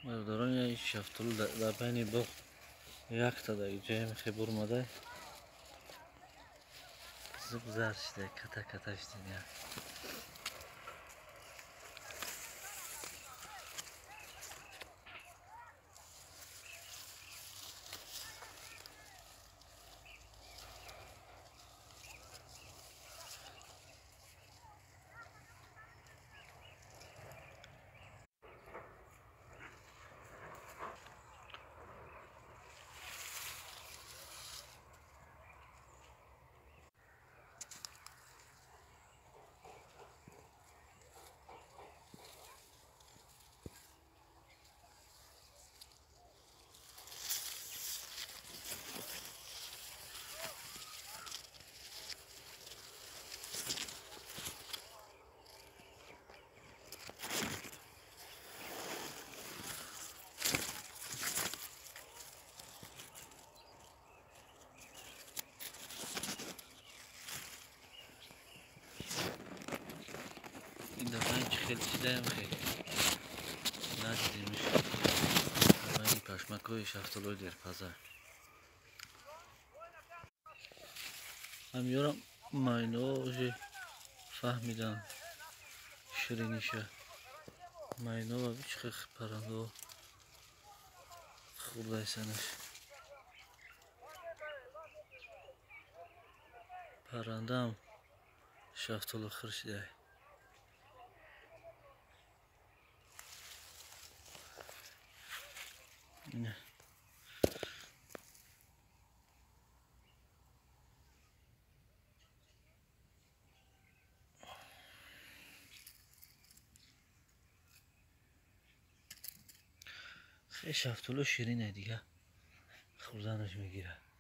Бародарон, я шафтолу дар байни боғ якта дар ҷои мехе бурмада зуб зар шуда, ката ката шуда. Хеле чидаем, хеле надидимш. Байни пашмакҳои шафтолои дерпаза ҳамёрам майно уже фаҳмидан шириниша. Майно ва чӣ паррандао хурдайсанаш. Паррандаам шафтоло хир шидай. Хеле шафтоло ширине, дига хӯрданаш мегирад.